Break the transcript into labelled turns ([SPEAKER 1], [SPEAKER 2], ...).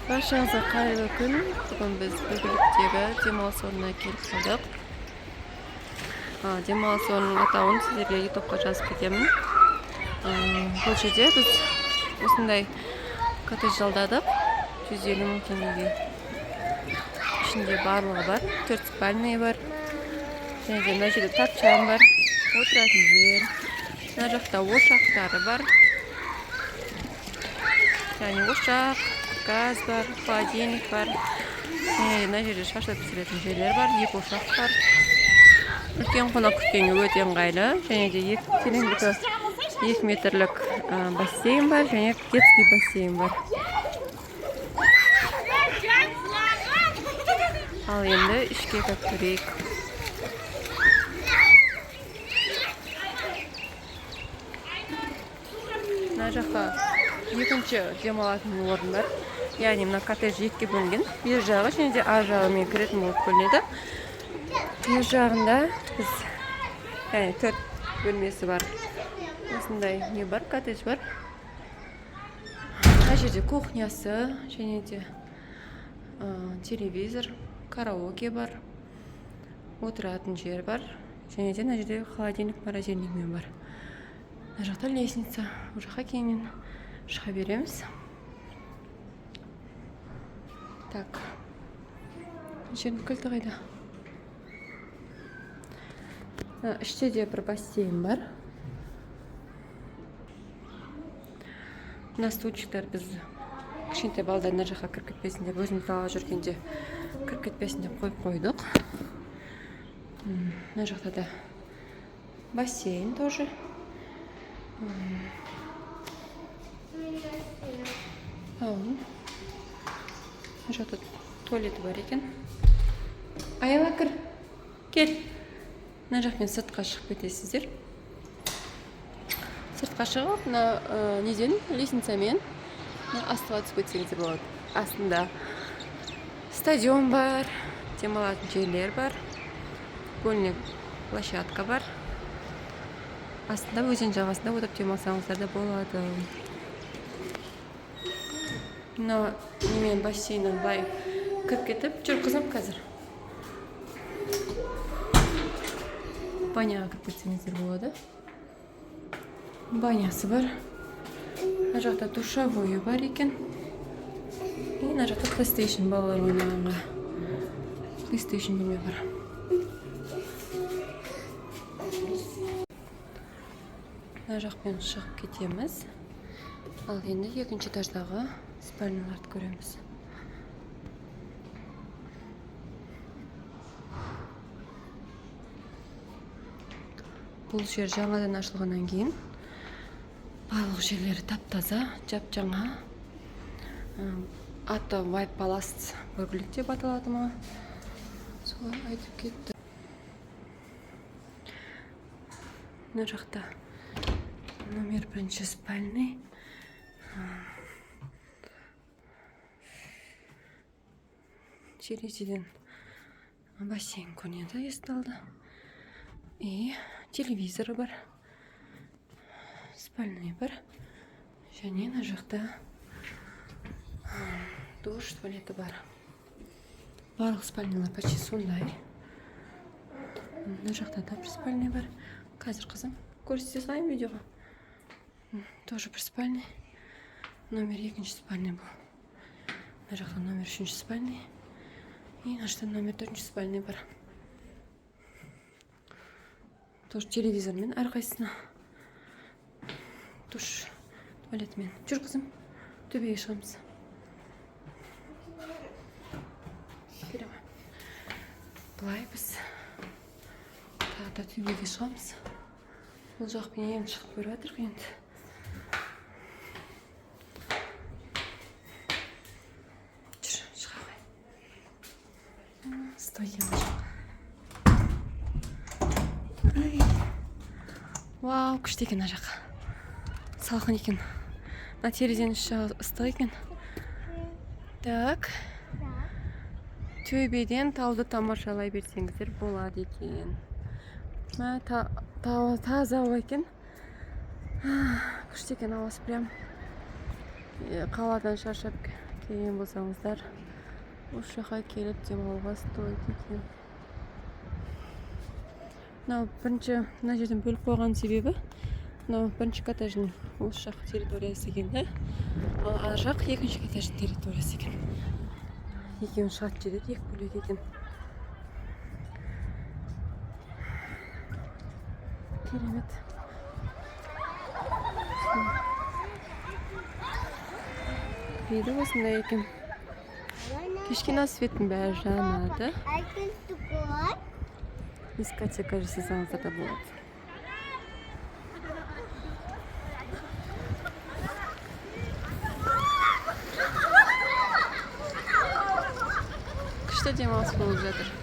[SPEAKER 1] Баршаңызға қайырлы күн! Бүгін біз Бөргүліктегі демалыс орнына келіп қалдық. Демалыс орнының атауын сіздерге ютубқа жазып кетемін. Бұл жерде біз осындай коттедж жалдадық 150 мың теңгеге. Ішінде барлығы бар, төрт спальный бар және де мына жерде тапчан бар, отыратын жер, мына жақта ошақтары бар, яғни ошақ, газ бар, холодильник бар және де мына жерде шашлык пісіретін жерлер бар, екі ошақ бар. Үлкен қонақ күткенге өте ыңғайлы. Және де екі тереңдігі 2 метрлік бассейн бар және детский бассейн бар. Ал енді ішке кіріп көрейік. Мына жақта екінші демалатын орын бар, яғни мына коттедж екіге бөлінген: бер жағы және де ар жағымен кіретін болып бөлінеді. Бер жағында біз, яғни төрт бөлмесі бар осындай не бар, коттедж бар. Мына жерде кухнясы және де телевизор, караоке бар, отыратын жер бар және де мына жерде холодильник, морозильнигімен бар. Мына жақта лестница, ол жаққа кейіннен шыға береміз. Так, мына жердің кілті қайда? Мына іште де бір бассейн бар. Мына стульчиктер біз кішкентай балдар мына жаққа кіріп кетпесін деп, өзіміз далада жүргенде кіріп кетпесін деп қойып қойдық. Мына жақта да бассейн тоже. Ау, мына жақта туалеті бар екен. Аяла, кір, кел. Мына жақпен сыртқа шығып кетесіздер. Сыртқа шығып, мына неден, лестницамен мына астыға түсіп кетсеңіздер болады. Астында стадион бар, демалатын жерлер бар, футбольный площадка бар. Астында, өзен жағасында отырып демалсаңыздар да болады. Мына немен, бассейннен былай кіріп кетіп жүр, қызым. Қазір баняға кіріп кетсеңіздер болады, банясы бар. Мына жақта душевойы бар екен. И мына жақта PlayStation, балалар ойнағанға PlayStation бөлме бар. Мына жақпен шығып кетеміз. Ал енді екінші этаждағы спальняларды көреміз. Бұл жер жаңадан ашылғаннан кейін барлық жерлері тап таза, жап жаңа. Аты Вайп Палас Бөргүлік деп аталады ма, солай айтып кетті. Мына жақта номер бірінші спальный. Терезеден бассейн көрінеді есікті алды. И телевизоры бар, спальный бар және мына жақта душ, туалеті бар. Барлық спальнялар почти сондай. Мына жақта да бір спальный бар. Қазір, қызым, көрсете салайын видеоға. Тоже бір спальный, номер екінші спальный бұл. Мына жақта номер үшінші спальный и мына жақта номер төртінші спальный бар, тоже телевизормен әрқайсысына, душ, туалетімен. Жүр, қызым, төбеге шығамыз. Келе ғой. Былай біз тағы да төбеге шығамыз. Бұл жақпен енді шығып көріп жатырмық енді. Жүр, шыға ғой. Ыстық екен бұл жақ. Ай. Вау, күшті екен мына жақ. Салқын екен. Мына терезенің іш жағы ыстық екен. Так. Төбеден тауды тамашалай берсеңіздер болады екен. Мә, таза ауа екен. Күшті екен ауасы прям. Қаладан шаршап Келген болсаңыздар, осы жаққа келіп демалуға стоит екен. Мынау бірінші мына жерден бөліп қойған себебі, мынау бірінші коттедждің осы жақ территориясы екен да, ал ар жақ екінші коттедждің территориясы екен. Екеуін шығатын жері екі бөлек екен. Керемет. Виді осындай екен. Кішкене светтің бәрі жанады. Дискотека жасасаңыздар да болады. Күшті демалыс болып жатыр.